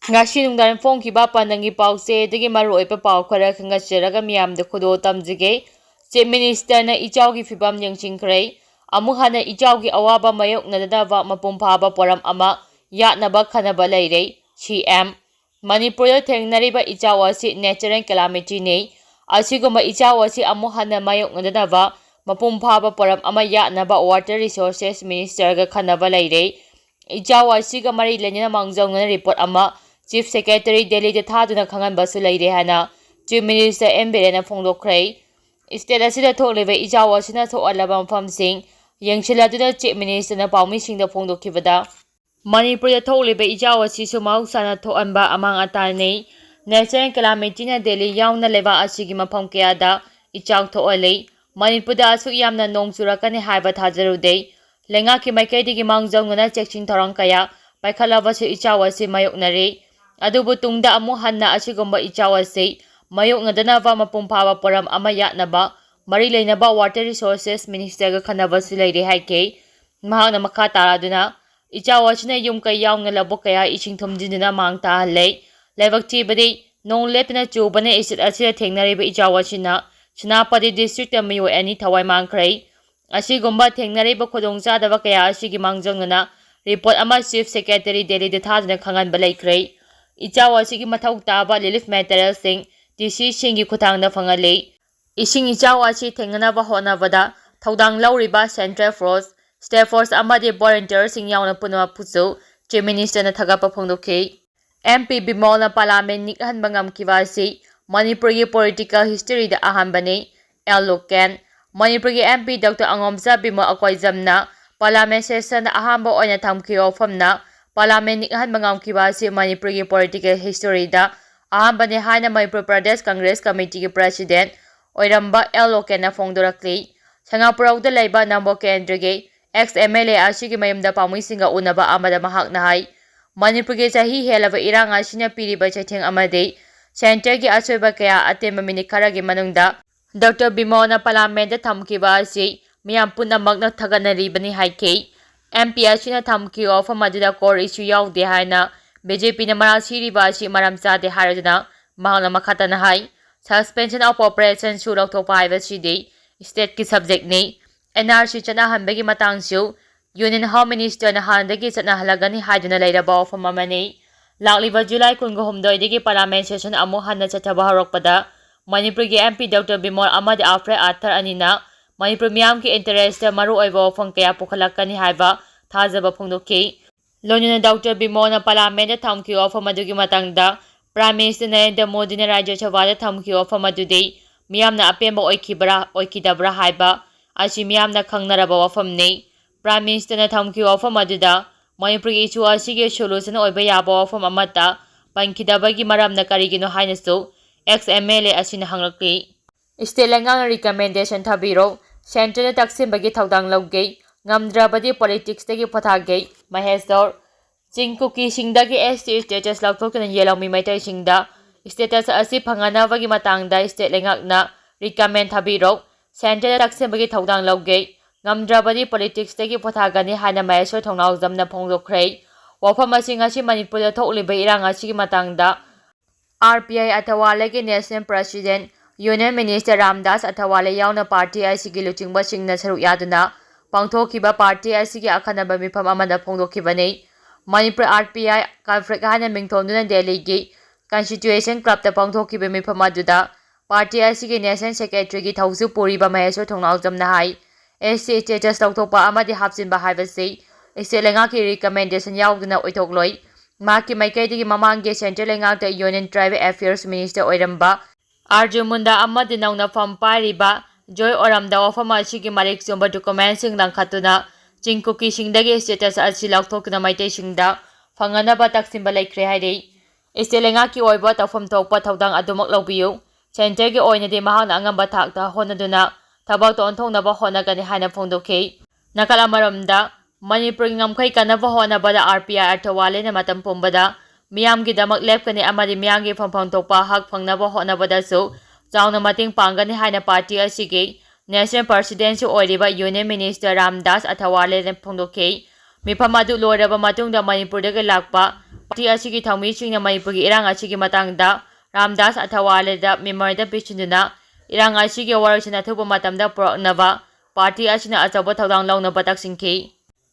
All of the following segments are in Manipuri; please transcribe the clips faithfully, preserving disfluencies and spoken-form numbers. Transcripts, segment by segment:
ꯉꯁꯤ ꯅꯨꯡꯗꯥꯡ ꯐꯣꯡꯈꯤꯕ ꯄꯥꯟꯗꯝꯒꯤ ꯄꯥꯎꯆꯦꯗꯒꯤ ꯃꯔꯨꯑꯣꯏꯕ ꯄꯥꯎ ꯈꯔ ꯈꯪꯒꯠꯆꯔꯒ ꯃꯤꯌꯥꯝꯗ ꯈꯨꯗꯣꯜ ꯇꯝꯖꯒꯦ꯫ Chief Minister ꯅ ꯏꯆꯥꯎꯒꯤ ꯐꯤꯕꯝ ꯌꯦꯡꯁꯤꯟꯈ꯭ꯔꯦ꯫ ꯑꯃꯨꯛ ꯍꯟꯅ ꯏꯆꯥꯎꯒꯤ ꯑꯋꯥꯕ ꯃꯥꯌꯣꯛꯅꯗꯅꯕ ꯃꯄꯨꯡ ꯐꯥꯕ ꯄꯣꯔꯝ ꯑꯃ ꯌꯥꯠꯅꯕ ꯈꯟꯅꯕ ꯂꯩꯔꯦ꯫ C M, ꯃꯅꯤꯄꯨꯔꯗ ꯊꯦꯡꯅꯔꯤꯕ ꯏꯆꯥꯎ ꯑꯁꯤ natural calamity ꯅꯤ꯫ ꯑꯁꯤꯒꯨꯝꯕ ꯏꯆꯥꯎ ꯑꯁꯤ ꯑꯃꯨꯛ ꯍꯟꯅ ꯃꯥꯌꯣꯛꯅꯗꯅꯕ ꯃꯄꯨꯡ ꯐꯥꯕ ꯄꯣꯔꯝ ꯑꯃ ꯌꯥꯠꯅꯕ Water Resources Minister ꯒ ꯈꯟꯅꯕ ꯂꯩꯔꯦ꯫ ꯏꯆꯥꯎ ꯑꯁꯤꯒ ꯃꯔꯤ ꯂꯩꯅꯅ ꯃꯥꯡꯖꯧꯅꯅ report ꯑꯃ Chief Secretary ꯗꯦꯜꯂꯤꯗ ꯊꯥꯗꯨꯅ ꯈꯪꯍꯟꯕꯁꯨ ꯂꯩꯔꯦ ꯍꯥꯏꯅ Chief Minister N. ꯕꯤꯔꯦꯟꯅ ꯐꯣꯡꯗꯣꯛꯈ꯭ꯔꯦ꯫ State ꯑꯁꯤꯗ ꯊꯣꯛꯂꯤꯕ ꯏꯆꯥꯎ ꯑꯁꯤꯅ ꯊꯣꯛꯍꯜꯂꯕ ꯃꯐꯝꯁꯤꯡ ꯌꯦꯡꯁꯤꯜꯂꯗꯨꯅ Chief Minister ꯅ ꯄꯥꯎꯃꯤꯁꯤꯡꯗ ꯐꯣꯡꯗꯣꯛꯈꯤꯕꯗ, ꯃꯅꯤꯄꯨꯔꯗ ꯊꯣꯛꯂꯤꯕ ꯏꯆꯥꯎ ꯑꯁꯤꯁꯨ ꯃꯍꯧꯁꯥꯅ ꯊꯣꯛꯍꯟꯕ ꯑꯃꯥꯡ ꯑꯇꯥꯅꯤ꯫ Natural calamity ꯅ ꯗꯦꯜꯂꯤ ꯌꯥꯎꯅ ꯂꯩꯕꯥꯛ ꯑꯁꯤꯒꯤ ꯃꯐꯝ ꯀꯌꯥꯗ ꯏꯆꯥꯎ ꯊꯣꯛꯍꯜꯂꯤ꯫ ꯃꯅꯤꯄꯨꯔꯗ ꯑꯁꯨꯛ ꯌꯥꯝꯅ ꯅꯣꯡ ꯆꯨꯔꯛꯀꯅꯤ ꯍꯥꯏꯕ ꯊꯥꯖꯔꯨꯗꯦ꯫ ꯂꯩꯉꯥꯛꯀꯤ ꯃꯥꯏꯀꯩꯗꯒꯤ ꯃꯥꯡꯖꯧꯅꯅ ꯆꯦꯛꯁꯤꯟ ꯊꯧꯔꯥꯡ ꯀꯌꯥ ꯄꯥꯏꯈꯠꯂꯕꯁꯨ ꯏꯆꯥꯎ ꯑꯁꯤ ꯃꯥꯌꯣꯛꯅꯔꯤ꯫ ꯑꯗꯨꯕꯨ ꯇꯨꯡꯗ ꯑꯃꯨꯛ ꯍꯟꯅ ꯑꯁꯤꯒꯨꯝꯕ ꯏꯆꯥꯎ ꯑꯁꯤ ꯃꯥꯌꯣꯛꯅꯗꯅꯕ ꯃꯄꯨꯡ ꯐꯥꯕ ꯄꯣꯔꯝ ꯑꯃ ꯌꯥꯠꯅꯕ ꯃꯔꯤ ꯂꯩꯅꯕ Water Resources Minister ꯒ ꯈꯟꯅꯕꯁꯨ ꯂꯩꯔꯦ ꯍꯥꯏꯈꯤ꯫ ꯃꯍꯥꯛꯅ ꯃꯈꯥ ꯇꯥꯔꯗꯨꯅ, ꯏꯆꯥꯎ ꯑꯁꯤꯅ ꯌꯨꯝ ꯀꯩ ꯌꯥꯎꯅ ꯂꯧꯕꯨꯛ ꯀꯌꯥ ꯏꯁꯤꯡ ꯊꯨꯝꯖꯤꯟꯗꯨꯅ ꯃꯥꯡ ꯇꯥꯍꯜꯂꯦ꯫ ꯂꯥꯏꯕꯛ ꯊꯤꯕꯗꯤ, ꯅꯣꯡ ꯂꯦꯞꯇꯅ ꯆꯨꯕꯅ state ꯑꯁꯤꯗ ꯊꯦꯡꯅꯔꯤꯕ ꯏꯆꯥꯎ ꯑꯁꯤꯅ ꯁꯦꯅꯥꯄꯇꯤ district ꯇ ꯃꯤꯑꯣꯏ ꯑꯅꯤ ꯊꯋꯥꯏ ꯃꯥꯡꯈ꯭ꯔꯦ꯫ ꯑꯁꯤꯒꯨꯝꯕ ꯊꯦꯡꯅꯔꯤꯕ ꯈꯨꯗꯣꯡꯆꯥꯗꯕ ꯀꯌꯥ ꯑꯁꯤꯒꯤ ꯃꯥꯡꯖꯧꯅꯅ report ꯑꯃ Chief Secretary ꯗꯦꯜꯂꯤꯗ ꯊꯥꯗꯨꯅ ꯈꯪꯍꯟꯕ ꯂꯩꯈ꯭ꯔꯦ꯫ ꯏꯆꯥꯎ ꯑꯁꯤꯒꯤ ꯃꯊꯧ ꯇꯥꯕ relief material ꯁꯤꯡ D C ꯁꯤꯡꯒꯤ ꯈꯨꯠꯊꯥꯡꯗ ꯐꯪꯍꯜꯂꯤ꯫ ꯏꯁꯤꯡ ꯏꯆꯥꯎ ꯑꯁꯤ ꯊꯦꯡꯅꯅꯕ ꯍꯣꯠꯅꯕꯗ ꯊꯧꯗꯥꯡ ꯂꯧꯔꯤꯕ Central Force, State Force ꯑꯃꯗꯤ volunteer ꯁꯤꯡ ꯌꯥꯎꯅ ꯄꯨꯝꯅꯃꯛꯄꯨꯁꯨ Chief Minister ꯅ ꯊꯥꯒꯠꯄ ꯐꯣꯡꯗꯣꯛꯈꯤ꯫ M P ꯕꯤꯃꯣꯜꯅ Parliament ꯅꯤꯛꯍꯟꯕ ꯉꯝꯈꯤꯕ ꯑꯁꯤ ꯃꯅꯤꯄꯨꯔꯒꯤ political history ꯗ ꯑꯍꯥꯟꯕꯅꯤ꯫ L Loken, ꯃꯅꯤꯄꯨꯔꯒꯤ M P Doctor ꯑꯉꯣꯝꯆꯥ Bimol ꯑꯀꯣꯏꯖꯝꯅ Parliament session ꯗ ꯑꯍꯥꯟꯕ ꯑꯣꯏꯅ ꯊꯝꯈꯤꯕ ꯋꯥꯐꯝꯅ Parliament ꯅꯤꯛꯍꯟꯕ ꯉꯝꯈꯤꯕ ꯑꯁꯤ ꯃꯅꯤꯄꯨꯔꯒꯤ political history ꯗ ꯑꯍꯥꯟꯕꯅꯤ ꯍꯥꯏꯅ ꯃꯅꯤꯄꯨꯔ Pradesh Congress Committee ꯒꯤ President ꯑꯣꯏꯔꯝꯕ L Loken ꯅ ꯐꯣꯡꯗꯣꯔꯛꯂꯤ꯫ ꯁꯉꯥꯄꯨꯔꯧꯗ ꯂꯩꯕ ꯅꯝꯕꯣꯜ ꯀꯦꯟꯗ꯭ꯔꯒꯤ ex M L A ꯑꯁꯤꯒꯤ ꯃꯌꯨꯝꯗ ꯄꯥꯎꯃꯤꯁꯤꯡꯒ ꯎꯅꯕ ꯑꯃꯗ ꯃꯍꯥꯛꯅ ꯍꯥꯏ, ꯃꯅꯤꯄꯨꯔꯒꯤ ꯆꯍꯤ ꯍꯦꯜꯂꯕ ꯏꯔꯥꯡ ꯑꯁꯤꯅ ꯄꯤꯔꯤꯕ ꯆꯩꯊꯦꯡ ꯑꯃꯗꯤ centre ꯒꯤ ꯑꯁꯣꯏꯕ ꯀꯌꯥ ꯑꯇꯦꯟꯕ minute ꯈꯔꯒꯤ ꯃꯅꯨꯡꯗ Doctor ꯕꯤꯃꯣꯜꯅ Parliament ꯗ ꯊꯝꯈꯤꯕ ꯑꯁꯤ ꯃꯤꯌꯥꯝ ꯄꯨꯝꯅꯃꯛꯅ ꯊꯥꯒꯠꯅꯔꯤꯕꯅꯤ ꯍꯥꯏꯈꯤ꯫ M P ꯑꯁꯤꯅ ꯊꯝꯈꯤꯕ ꯋꯥꯐꯝ ꯑꯗꯨꯗ core issue ꯌꯥꯎꯗꯦ ꯍꯥꯏꯅ ꯕꯤ ꯖꯦ ꯄꯤꯅ ꯃꯔꯥꯜ ꯁꯤꯔꯤꯕ ꯑꯁꯤ ꯃꯔꯝ ꯆꯥꯗꯦ ꯍꯥꯏꯔꯗꯨꯅ ꯃꯍꯥꯛꯅ ꯃꯈꯥ ꯇꯥꯅ ꯍꯥꯏ, Suspension of Operation ꯁꯨ ꯂꯧꯊꯣꯛꯄ ꯍꯥꯏꯕꯁꯤꯗꯤ state ꯀꯤ subject ꯅꯤ꯫ N R C ꯆꯠꯅꯍꯟꯕꯒꯤ ꯃꯇꯥꯡꯁꯨ Union Home Minister ꯅ ꯍꯥꯟꯅꯗꯒꯤ ꯆꯠꯅꯍꯜꯂꯒꯅꯤ ꯍꯥꯏꯗꯨꯅ ꯂꯩꯔꯕ ꯋꯥꯐꯝ ꯑꯃꯅꯤ꯫ ꯂꯥꯛꯂꯤꯕ July ꯀꯨꯟꯒ ꯍꯨꯝꯗꯣꯏꯗꯒꯤ Parliament session ꯑꯃꯨꯛ ꯍꯟꯅ ꯆꯠꯊꯕ ꯍꯧꯔꯛꯄꯗ ꯃꯅꯤꯄꯨꯔꯒꯤ M P Doctor ꯕꯤꯃꯣꯜ ꯑꯃꯗꯤ Alfred Arthur ꯑꯅꯤꯅ ꯃꯅꯤꯄꯨꯔ ꯃꯤꯌꯥꯝꯒꯤ interest ꯇ ꯃꯔꯨꯑꯣꯏꯕ ꯋꯥꯐꯝ ꯀꯌꯥ ꯄꯨꯈꯠꯂꯛꯀꯅꯤ ꯍꯥꯏꯕ ꯊꯥꯖꯕ ꯐꯣꯡꯗꯣꯛꯈꯤ꯫ ꯂꯣꯏꯅꯅ Doctor ꯕꯤꯃꯣꯜꯅ Parliament ꯇ ꯊꯝꯈꯤꯕ ꯋꯥꯐꯝ ꯑꯗꯨꯒꯤ ꯃꯇꯥꯡꯗ Prime Minister ꯅꯔꯦꯟꯗ꯭ꯔ ꯃꯣꯗꯤꯅ ꯔꯥꯖ꯭ꯌ ꯁꯚꯥꯗ ꯊꯝꯈꯤꯕ ꯋꯥꯐꯝ ꯑꯗꯨꯗꯤ ꯃꯤꯌꯥꯝꯅ ꯑꯄꯦꯟꯕ ꯑꯣꯏꯈꯤꯕ꯭ꯔꯥ, ꯑꯣꯏꯈꯤꯗꯕ꯭ꯔꯥ ꯍꯥꯏꯕ ꯑꯁꯤ ꯃꯤꯌꯥꯝꯅ ꯈꯪꯅꯔꯕ ꯋꯥꯐꯝꯅꯤ꯫ Prime Minister ꯅ ꯊꯝꯈꯤꯕ ꯋꯥꯐꯝ ꯑꯗꯨꯗ ꯃꯅꯤꯄꯨꯔꯒꯤ issue ꯑꯁꯤꯒꯤ solution ꯑꯣꯏꯕ ꯌꯥꯕ ꯋꯥꯐꯝ ꯑꯃꯠꯇ ꯄꯟꯈꯤꯗꯕꯒꯤ ꯃꯔꯝꯅ ꯀꯔꯤꯒꯤꯅꯣ ꯍꯥꯏꯅꯁꯨ ex M L A ꯑꯁꯤꯅ ꯍꯪꯂꯛꯂꯤ꯫ State ꯂꯩꯉꯥꯛꯅ recommendation ꯊꯥꯕꯤꯔꯣ, Centre ꯅ ꯇꯛꯁꯤꯟꯕꯒꯤ ꯊꯧꯗꯥꯡ ꯂꯧꯒꯦ, ꯉꯝꯗ꯭ꯔꯕꯗꯤ politics ꯇꯒꯤ ꯄꯣꯊꯥꯒꯦ, ꯃꯍꯦꯁꯣꯔ꯫ ꯆꯤꯡ ꯀꯨꯀꯤꯁꯤꯡꯗꯒꯤ S T status ꯂꯧꯊꯣꯛꯇꯨꯅ ꯌꯦꯜꯍꯧꯃꯤ ꯃꯩꯇꯩꯁꯤꯡꯗ status ꯑꯁꯤ ꯐꯪꯍꯟꯅꯕꯒꯤ ꯃꯇꯥꯡꯗ state ꯂꯩꯉꯥꯛꯅ recommend ꯊꯥꯕꯤꯔꯣ, Centre ꯗ ꯇꯛꯁꯤꯟꯕꯒꯤ ꯊꯧꯗꯥꯡ ꯂꯧꯒꯦ, ꯉꯝꯗ꯭ꯔꯕꯗꯤ politics ꯇꯒꯤ ꯄꯣꯊꯥꯒꯅꯤ ꯍꯥꯏꯅ ꯃꯍꯦꯁꯣꯔ ꯊꯣꯡꯅꯥꯎꯖꯝꯅ ꯐꯣꯡꯗꯣꯛꯈ꯭ꯔꯦ꯫ ꯋꯥꯐꯝ ꯑꯁꯤ ꯉꯁꯤ ꯃꯅꯤꯄꯨꯔꯗ ꯊꯣꯛꯂꯤꯕ ꯏꯔꯥꯡ ꯑꯁꯤꯒꯤ ꯃꯇꯥꯡꯗ R P I ꯑꯊꯋꯥꯂꯦꯒꯤ National President, Union Minister Ramdas ꯑꯊꯋꯥꯂꯦ ꯌꯥꯎꯅ party ꯑꯁꯤꯒꯤ ꯂꯨꯆꯤꯡꯕꯁꯤꯡꯅ ꯁꯔꯨꯛ ꯌꯥꯗꯨꯅ ꯄꯥꯡꯊꯣꯛꯈꯤꯕ party ꯑꯁꯤꯒꯤ ꯑꯈꯟꯅꯕ ꯃꯤꯐꯝ ꯑꯃꯗ ꯐꯣꯡꯗꯣꯛꯈꯤꯕꯅꯤ꯫ Manipur R P I Confront ꯍꯥꯏꯅ ꯃꯤꯡꯊꯣꯟꯗꯨꯅ ꯗꯦꯜꯂꯤꯒꯤ Constitution Club ꯇ ꯄꯥꯡꯊꯣꯛꯈꯤꯕ ꯃꯤꯐꯝ ꯑꯗꯨꯗ party ꯑꯁꯤꯒꯤ National Secretary ꯒꯤ ꯊꯧꯁꯨ ꯄꯨꯔꯤꯕ ꯃꯍꯦꯁꯣꯔ ꯊꯣꯡꯅꯥꯎꯖꯝꯅ ꯍꯥꯏ, S T status ꯂꯧꯊꯣꯛꯄ ꯑꯃꯗꯤ ꯍꯥꯞꯆꯤꯟꯕ ꯍꯥꯏꯕꯁꯤ state ꯂꯩꯉꯥꯛꯀꯤ recommendation ꯌꯥꯎꯗꯅ ꯑꯣꯏꯊꯣꯛꯂꯣꯏ꯫ ꯃꯍꯥꯛꯀꯤ ꯃꯥꯏꯀꯩꯗꯒꯤ ꯃꯃꯥꯡꯒꯤ Central ꯂꯩꯉꯥꯛꯇ Union Tribal Affairs Minister ꯑꯣꯏꯔꯝꯕ ꯑꯥꯔꯖꯨꯟ ꯃꯨꯟꯗꯥ ꯑꯃꯗꯤ ꯅꯧꯅ ꯐꯝ ꯄꯥꯏꯔꯤꯕ ꯖꯣꯏ ꯑꯣꯔꯥꯝꯗ ꯋꯥꯐꯝ ꯑꯁꯤꯒꯤ ꯃꯔꯤꯛ ꯆꯨꯝꯕ document ꯁꯤꯡ ꯂꯪꯈꯠꯇꯨꯅ ꯆꯤꯡ ꯀꯨꯀꯤꯁꯤꯡꯗꯒꯤ status ꯑꯁꯤ ꯂꯧꯊꯣꯛꯇꯨꯅ ꯃꯩꯇꯩꯁꯤꯡꯗ ꯐꯪꯍꯟꯅꯕ ꯇꯛꯁꯤꯟꯕ ꯂꯩꯈ꯭ꯔꯦ ꯍꯥꯏꯔꯤ꯫ State ꯂꯩꯉꯥꯛꯀꯤ ꯑꯣꯏꯕ ꯇꯧꯐꯝ ꯊꯣꯛꯄ ꯊꯧꯗꯥꯡ ꯑꯗꯨꯃꯛ ꯂꯧꯕꯤꯌꯨ꯫ Centre ꯒꯤ ꯑꯣꯏꯅꯗꯤ ꯃꯍꯥꯛꯅ ꯑꯉꯝꯕ ꯊꯥꯛꯇ ꯍꯣꯠꯅꯗꯨꯅ ꯊꯕꯛꯇ ꯑꯣꯟꯊꯣꯛꯅꯕ ꯍꯣꯠꯅꯒꯅꯤ ꯍꯥꯏꯅ ꯐꯣꯡꯗꯣꯛꯈꯤ꯫ ꯅꯥꯀꯜ ꯑꯃꯔꯣꯝꯗ, ꯃꯅꯤꯄꯨꯔꯒꯤ ꯉꯝꯈꯩ ꯀꯟꯅꯕ ꯍꯣꯠꯅꯕꯗ R P I ꯑꯊꯋꯥꯂꯦꯅ ꯃꯇꯝ ꯄꯨꯝꯕꯗ ꯃꯤꯌꯥꯝꯒꯤꯗꯃꯛ ꯂꯦꯞꯀꯅꯤ ꯑꯃꯗꯤ ꯃꯤꯌꯥꯝꯒꯤ ꯐꯪꯐꯝ ꯊꯣꯛꯄ ꯍꯛ ꯐꯪꯅꯕ ꯍꯣꯠꯅꯕꯗꯁꯨ ꯆꯥꯎꯅ ꯃꯇꯦꯡ ꯄꯥꯡꯒꯅꯤ ꯍꯥꯏꯅ party ꯑꯁꯤꯒꯤ National President ꯁꯨ ꯑꯣꯏꯔꯤꯕ Union Minister ꯔꯥꯝꯗꯥꯁ ꯑꯊꯋꯥꯂꯦꯅ ꯐꯣꯡꯗꯣꯛꯈꯤ꯫ ꯃꯤꯐꯝ ꯑꯗꯨ ꯂꯣꯏꯔꯕ ꯃꯇꯨꯡꯗ ꯃꯅꯤꯄꯨꯔꯗꯒꯤ ꯂꯥꯛꯄ ꯄꯥꯔꯇꯤ ꯑꯁꯤꯒꯤ ꯊꯧꯃꯤꯁꯤꯡꯅ ꯃꯅꯤꯄꯨꯔꯒꯤ ꯏꯔꯥꯡ ꯑꯁꯤꯒꯤ ꯃꯇꯥꯡꯗ ꯔꯥꯝꯗꯥꯁ ꯑꯊꯋꯥꯂꯦꯗ memorandum ꯄꯤꯁꯤꯟꯗꯨꯅ ꯏꯔꯥꯡ ꯑꯁꯤꯒꯤ ꯋꯥꯔꯣꯏꯁꯤꯟ ꯑꯊꯨꯕ ꯃꯇꯝꯗ ꯄꯨꯔꯛꯅꯕ ꯄꯥꯔꯇꯤ ꯑꯁꯤꯅ ꯑꯆꯧꯕ ꯊꯧꯗꯥꯡ ꯂꯧꯅꯕ ꯇꯛꯁꯤꯟꯈꯤ꯫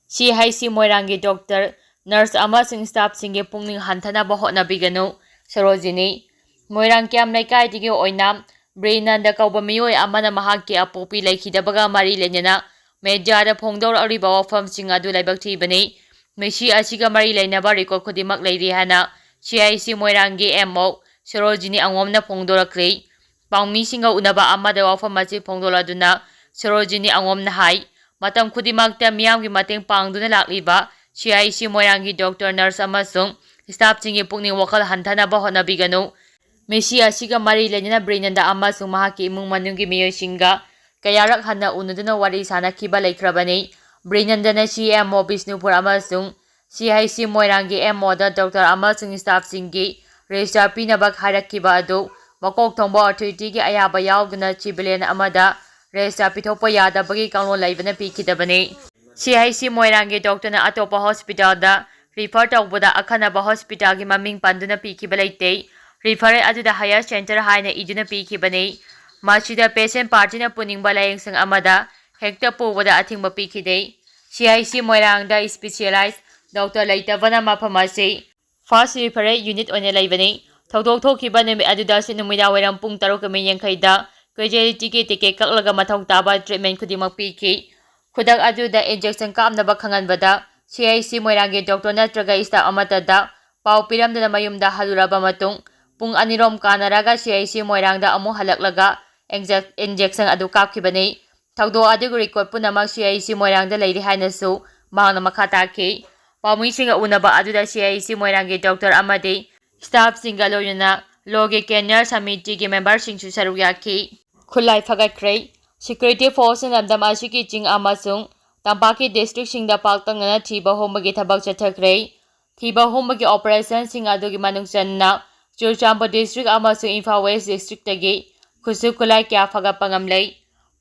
ꯁꯤ ꯑꯩꯆ ꯁꯤ ꯃꯣꯏꯔꯥꯡꯒꯤ ꯗꯣꯛꯇꯔ, ꯅꯔꯁ ꯑꯃꯁꯨꯡ ꯁ꯭ꯇꯥꯐꯁꯤꯡꯒꯤ ꯄꯨꯛꯅꯤꯡ ꯍꯟꯊꯅꯕ ꯍꯣꯠꯅꯕꯤꯒꯅꯨ꯫ ꯁꯣꯔꯣꯖꯤꯅꯤ꯫ ꯃꯣꯏꯔꯥꯡ ꯀ꯭ꯌꯥꯝ ꯂꯩꯀꯥꯏꯗꯒꯤ ꯑꯣꯏꯅ ꯕ꯭ꯔꯤꯅꯟꯗ ꯀꯧꯕ ꯃꯤꯑꯣꯏ ꯑꯃꯅ ꯃꯍꯥꯛꯀꯤ ꯑꯄꯣꯛꯄꯤ ꯂꯩꯈꯤꯗꯕꯒ ꯃꯔꯤ ꯂꯩꯅꯅ ꯃꯦꯗꯤꯌꯥꯗ ꯐꯣꯡꯗꯣꯔꯛꯂꯤꯕ ꯋꯥꯐꯝꯁꯤꯡ ꯑꯗꯨ ꯂꯥꯏꯕꯛ ꯊꯤꯕꯅꯤ꯫ ꯃꯤꯁꯤ ꯑꯁꯤꯒ ꯃꯔꯤ ꯂꯩꯅꯕ ꯔꯦꯀꯣꯔꯗ ꯈꯨꯗꯤꯡꯃꯛ ꯂꯩꯔꯤ ꯍꯥꯏꯅ ꯁꯤ ꯑꯥꯏ ꯁꯤ ꯃꯣꯏꯔꯥꯡꯒꯤ ꯑꯦꯝ ꯑꯣ ꯁꯣꯔꯣꯖꯤꯅꯤ ꯑꯉꯣꯝꯅ ꯐꯣꯡꯗꯣꯔꯛꯂꯤ꯫ ꯄꯥꯎꯃꯤꯁꯤꯡꯒ ꯎꯅꯕ ꯑꯃꯗ ꯋꯥꯐꯝ ꯑꯁꯤ ꯐꯣꯡꯗꯣꯛꯂꯗꯨꯅ ꯁꯣꯔꯣꯖꯤꯅꯤ ꯑꯉꯣꯝꯅ ꯍꯥꯏ, ꯃꯇꯝ ꯈꯨꯗꯤꯡꯃꯛꯇ ꯃꯤꯌꯥꯝꯒꯤ ꯃꯇꯦꯡ ꯄꯥꯡꯗꯨꯅ ꯂꯥꯛꯂꯤꯕ ꯁꯤ ꯑꯥꯏ ꯁꯤ ꯃꯣꯏꯔꯥꯡꯒꯤ ꯗꯣꯛꯇꯔ, ꯅꯔꯁ ꯑꯃꯁꯨꯡ ꯁ꯭ꯇꯥꯐꯁꯤꯡꯒꯤ ꯄꯨꯛꯅꯤꯡ ꯋꯥꯈꯜ ꯍꯟꯊꯅꯕ ꯍꯣꯠꯅꯕꯤꯒꯅꯨ꯫ ꯃꯤꯁꯤ ꯑꯁꯤꯒ ꯃꯔꯤ ꯂꯩꯅꯅ ꯕ꯭ꯔꯤꯅꯟꯗ ꯑꯃꯁꯨꯡ ꯃꯍꯥꯛꯀꯤ ꯏꯃꯨꯡ ꯃꯅꯨꯡꯒꯤ ꯃꯤꯑꯣꯏꯁꯤꯡꯒ ꯀꯌꯥꯔꯛ ꯍꯟꯅ ꯎꯅꯗꯨꯅ ꯋꯥꯔꯤ ꯁꯥꯅꯈꯤꯕ ꯂꯩꯈ꯭ꯔꯕꯅꯤ꯫ ꯕ꯭ꯔꯤꯅꯟꯗꯅ ꯁꯤ ꯑꯦꯝ ꯑꯣ ꯕꯤꯁꯅꯨꯄꯨꯔ ꯑꯃꯁꯨꯡ ꯁꯤ ꯑꯥꯏ ꯁꯤ ꯃꯣꯏꯔꯥꯡꯒꯤ ꯑꯦꯝ ꯑꯣꯗ ꯗꯣꯛꯇꯔ ꯑꯃꯁꯨꯡ ꯁ꯭ꯇꯥꯐꯁꯤꯡꯒꯤ ꯔꯦꯖꯤꯁꯇꯥꯔ ꯄꯤꯅꯕ ꯍꯥꯏꯔꯛꯈꯤꯕ ꯑꯗꯨ ꯃꯀꯣꯛ ꯊꯣꯡꯕ ꯑꯣꯊꯣꯔꯤꯇꯤꯒꯤ ꯑꯌꯥꯕ ꯌꯥꯎꯗꯅ ꯁꯤꯚꯤꯂꯤꯌꯟ ꯑꯃꯗ ꯔꯦꯖꯤꯁꯇꯥꯔ ꯄꯤꯊꯣꯛꯄ ꯌꯥꯗꯕꯒꯤ ꯀꯥꯡꯂꯣꯟ ꯂꯩꯕꯅ ꯄꯤꯈꯤꯗꯕꯅꯤ꯫ ꯁꯤ ꯑꯥꯏ ꯁꯤ ꯃꯣꯏꯔꯥꯡꯒꯤ ꯗꯣꯛꯇꯔꯅ ꯑꯇꯣꯞꯄ ꯍꯣꯁꯄꯤꯇꯥꯜꯗ ꯔꯤꯐꯔ ꯇꯧꯕꯗ ꯑꯈꯟꯅꯕ ꯍꯣꯁꯄꯤꯇꯥꯜꯒꯤ ꯃꯃꯤꯡ ꯄꯟꯗꯨꯅ ꯄꯤꯈꯤꯕ ꯂꯩꯇꯦ꯫ ꯔꯤꯐꯔꯦꯜ ꯑꯗꯨꯗ ꯍꯥꯌꯔ ꯁꯦꯟꯇꯔ ꯍꯥꯏꯅ ꯏꯗꯨꯅ ꯄꯤꯈꯤꯕꯅꯤ꯫ ꯃꯁꯤꯗ ꯄꯦꯁꯦꯟ ꯄꯥꯔꯇꯤꯅ ꯄꯨꯅꯤꯡꯕ ꯂꯥꯌꯦꯡꯁꯪ ꯑꯃꯗ ꯍꯦꯛꯇ ꯄꯨꯕꯗ ꯑꯊꯤꯡꯕ ꯄꯤꯈꯤꯗꯦ꯫ ꯁꯤ ꯑꯥꯏ ꯁꯤ ꯃꯣꯏꯔꯥꯡꯗ ꯏꯁꯄꯤꯁꯤꯌꯦꯂꯥꯏꯖ ꯗꯣꯛꯇꯔ ꯂꯩꯇꯕꯅ ꯃꯐꯝ ꯑꯁꯤ ꯐꯥꯔꯁ ꯔꯤꯐꯔꯦꯜ ꯌꯨꯅꯤꯠ ꯑꯣꯏꯅ ꯂꯩꯕꯅꯤ꯫ ꯊꯧꯗꯣꯛ ꯊꯣꯛꯈꯤꯕ ꯅꯨꯃꯤꯠ ꯑꯗꯨꯗ ꯅꯨꯃꯤꯗꯥꯡ ꯋꯥꯏꯔꯝ ꯄꯨꯡ ꯇꯔꯨꯛꯀ ꯃꯤꯅꯤꯠ ꯌꯥꯡꯈꯩꯗ ꯀꯦꯖꯨꯋꯦꯂꯤꯇꯤꯒꯤ ꯇꯤꯀꯦꯠ ꯀꯛꯂꯒ ꯃꯊꯧ ꯇꯥꯕ ꯇ꯭ꯔꯤꯠꯃꯦꯟ ꯈꯨꯗꯤꯡꯃꯛ ꯄꯤꯈꯤ꯫ ꯈꯨꯗꯛ ꯑꯗꯨꯗ ꯏꯟꯖꯦꯛꯁꯟ ꯀꯥꯞꯅꯕ ꯈꯪꯍꯟꯕꯗ ꯁꯤ ꯑꯥꯏ ꯁꯤ ꯃꯣꯏꯔꯥꯡꯒꯤ ꯗꯣꯛꯇꯔ ꯅꯠꯇ꯭ꯔꯒ ꯁ꯭ꯇꯥꯐ ꯑꯃꯠꯇꯗ ꯄꯥꯎ ꯄꯤꯔꯝꯗꯅ ꯃꯌꯨꯝꯗ ꯍꯜꯂꯨꯔꯕ ꯃꯇꯨꯡ ꯄꯨꯡ ꯑꯅꯤꯔꯣꯝ ꯀꯥꯟꯅꯔꯒ ꯁꯤ ꯑꯥꯏ ꯁꯤ ꯃꯣꯏꯔꯥꯡꯗ ꯑꯃꯨꯛ ꯍꯜꯂꯛꯂꯒ ꯏꯟꯖꯦꯛ-, ꯏꯟꯖꯦꯛꯁꯟ ꯑꯗꯨ ꯀꯥꯞꯈꯤꯕꯅꯤ꯫ ꯊꯧꯗꯣꯛ ꯑꯗꯨꯒꯤ ꯔꯦꯀꯣꯔꯗ ꯄꯨꯝꯅꯃꯛ ꯁꯤ ꯑꯥꯏ ꯁꯤ ꯃꯣꯏꯔꯥꯡꯗ ꯂꯩꯔꯤ ꯍꯥꯏꯅꯁꯨ ꯃꯍꯥꯛꯅ ꯃꯈꯥ ꯇꯥꯈꯤ꯫ ꯄꯥꯎꯃꯤꯁꯤꯡꯒ ꯎꯅꯕ ꯑꯗꯨꯗ ꯁꯤ ꯑꯥꯏ ꯁꯤ ꯃꯣꯏꯔꯥꯡꯒꯤ ꯗꯣꯛꯇꯔ ꯑꯃꯗꯤ ꯁ꯭ꯇꯥꯐꯁꯤꯡꯒ ꯂꯣꯏꯅꯅ ꯂꯣꯒꯤ ꯀꯦꯅꯤꯌꯔ ꯁꯃꯤꯇꯤꯒꯤ ꯃꯦꯝꯕꯔꯁꯤꯡꯁꯨ ꯁꯔꯨꯛ ꯌꯥꯈꯤ꯫ ꯈꯨꯠꯂꯥꯏ ꯐꯒꯠꯈ꯭ꯔꯦ꯫ ꯁꯦꯀ꯭ꯌꯨꯔꯤꯇꯤ ꯐꯣꯔꯁꯅ ꯂꯝꯗꯝ ꯑꯁꯤꯒꯤ ꯆꯤꯡ ꯑꯃꯁꯨꯡ ꯇꯝꯄꯥꯛꯀꯤ ꯗꯤꯁꯇ꯭ꯔꯤꯛꯁꯤꯡꯗ ꯄꯥꯛꯇꯛꯅꯅ ꯊꯤꯕ ꯍꯨꯝꯕꯒꯤ ꯊꯕꯛ ꯆꯠꯊꯈ꯭ꯔꯦ꯫ ꯊꯤꯕ ꯍꯨꯝꯕꯒꯤ ꯑꯣꯄꯔꯦꯁꯟꯁꯤꯡ ꯑꯗꯨꯒꯤ ꯃꯅꯨꯡ ꯆꯟꯅ ꯆꯨꯔꯆꯥꯟꯄꯨꯔ ꯗꯤꯁꯇ꯭ꯔꯤꯛ ꯑꯃꯁꯨꯡ ꯏꯝꯐꯥꯜ ꯋꯦꯁ ꯗꯤꯁꯇ꯭ꯔꯤꯛꯇꯒꯤ ꯈꯨꯠꯁꯨ ꯈꯨꯠꯂꯥꯏ ꯀꯌꯥ ꯐꯒꯠꯄ ꯉꯝꯂꯦ꯫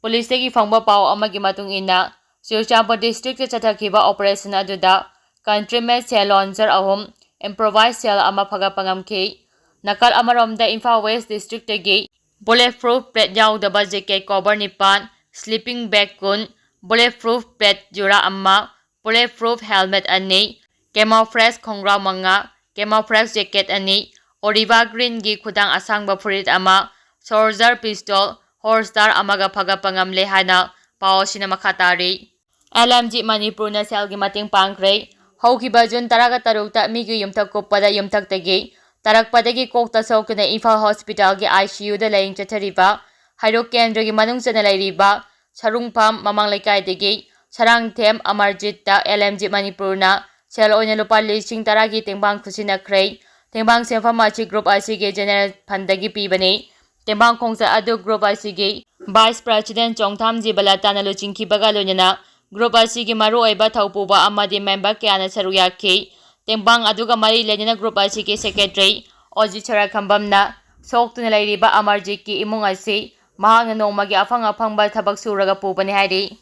ꯄꯨꯂꯤꯁꯇꯒꯤ ꯐꯪꯕ ꯄꯥꯎ ꯑꯃꯒꯤ ꯃꯇꯨꯡ ꯏꯟꯅ, ꯆꯨꯔꯆꯥꯟꯄꯨꯔ ꯗꯤꯁꯇ꯭ꯔꯤꯛꯇ ꯆꯠꯊꯈꯤꯕ ꯑꯣꯄꯔꯦꯁꯟ ꯑꯗꯨꯗ ꯀꯟꯇ꯭ꯔꯤꯃꯦꯠ ꯁꯦ ꯂꯣꯟꯁꯔ ꯑꯍꯨꯝ, improvised cell ꯑꯃ ꯐꯒꯠꯄ ꯉꯝꯈꯤ꯫ ꯅꯥꯀꯜ ꯑꯃꯔꯣꯝꯗ ꯏꯝꯐꯥꯜ West District ꯇꯒꯤ bullet proof plate ꯌꯥꯎꯗꯕ jacket cover ꯅꯤꯄꯥꯟ, sleeping bag ꯀꯨꯟ, bullet proof plate ꯖꯨꯔꯥ ꯑꯃ, bullet proof helmet ꯑꯅꯤ, camouflage ꯈꯣꯡꯒ꯭ꯔꯥꯎ ꯃꯉꯥ, camouflage jacket ꯑꯅꯤ, Oliva Green ꯒꯤ ꯈꯨꯗꯥꯡ ꯑꯁꯥꯡꯕ ꯐꯨꯔꯤꯠ ꯑꯃ, soldier pistol, holster ꯑꯃꯒ ꯐꯒꯠꯄ ꯉꯝꯂꯦ ꯍꯥꯏꯅ ꯄꯥꯎ ꯑꯁꯤꯅ ꯃꯈꯥ ꯇꯥꯔꯤ꯫ L M G ꯃꯅꯤꯄꯨꯔꯅ cell ꯒꯤ ꯃꯇꯦꯡ ꯄꯥꯡꯈ꯭ꯔꯦ꯫ ꯍꯧꯈꯤꯕ June ꯇꯔꯥꯒ ꯇꯔꯨꯛꯇ ꯃꯤꯒꯤ ꯌꯨꯝꯊꯛ ꯀꯨꯞꯄꯗ ꯌꯨꯝꯊꯛꯇꯒꯤ ꯇꯥꯔꯛꯄꯗꯒꯤ ꯀꯣꯛꯇ ꯁꯣꯛꯇꯨꯅ ꯏꯝꯐꯥꯜ hospital ꯒꯤ I C U ꯗ ꯂꯥꯌꯦꯡ ꯆꯠꯊꯔꯤꯕ ꯍꯩꯔꯣꯛ ꯀꯦꯟꯗ꯭ꯔꯒꯤ ꯃꯅꯨꯡ ꯆꯟꯅ ꯂꯩꯔꯤꯕ ꯁꯔꯨꯡꯐꯝ ꯃꯃꯥꯡ ꯂꯩꯀꯥꯏꯗꯒꯤ ꯁꯔꯥꯡꯊꯦꯝ ꯑꯃꯔꯖꯤꯠꯇ L M G ꯃꯅꯤꯄꯨꯔꯅ cell ꯑꯣꯏꯅ ꯂꯨꯄꯥ ꯂꯤꯁꯤꯡ ꯇꯔꯥꯒꯤ ꯇꯦꯡꯕꯥꯡ ꯈꯨꯠꯁꯤꯟꯅꯈ꯭ꯔꯦ꯫ ꯇꯦꯡꯕꯥꯡ ꯁꯦꯟꯐꯝ ꯑꯁꯤ group ꯑꯁꯤꯒꯤ general fund ꯗꯒꯤ ꯄꯤꯕꯅꯤ꯫ ꯇꯦꯡꯕꯥꯡ ꯈꯣꯡꯆꯠ ꯑꯗꯨ group ꯑꯁꯤꯒꯤ vice president ꯆꯣꯡꯊꯥꯝ ꯖꯤꯕꯂꯇꯥꯅ ꯂꯨꯆꯤꯡꯈꯤꯕꯒ ꯂꯣꯏꯅꯅ group ꯑꯁꯤꯒꯤ ꯃꯔꯨꯑꯣꯏꯕ ꯊꯧꯄꯨꯕ ꯑꯃꯗꯤ member ꯀꯌꯥꯅ ꯁꯔꯨꯛ ꯌꯥꯈꯤ꯫ ꯇꯦꯡꯕꯥꯡ ꯑꯗꯨꯒ ꯃꯔꯤ ꯂꯩꯅꯅ group ꯑꯁꯤꯒꯤ secretary ꯑꯣꯖꯤꯠ ꯁꯔꯥꯈꯝꯕꯝꯅ ꯁꯣꯛꯇꯨꯅ ꯂꯩꯔꯤꯕ ꯑꯃꯔꯖꯤꯠꯀꯤ ꯏꯃꯨꯡ ꯑꯁꯤ ꯃꯍꯥꯛꯅ ꯅꯣꯡꯃꯒꯤ ꯑꯐꯪ ꯑꯐꯪꯕ ꯊꯕꯛ ꯁꯨꯔꯒ ꯄꯨꯕꯅꯤ ꯍꯥꯏꯔꯤ꯫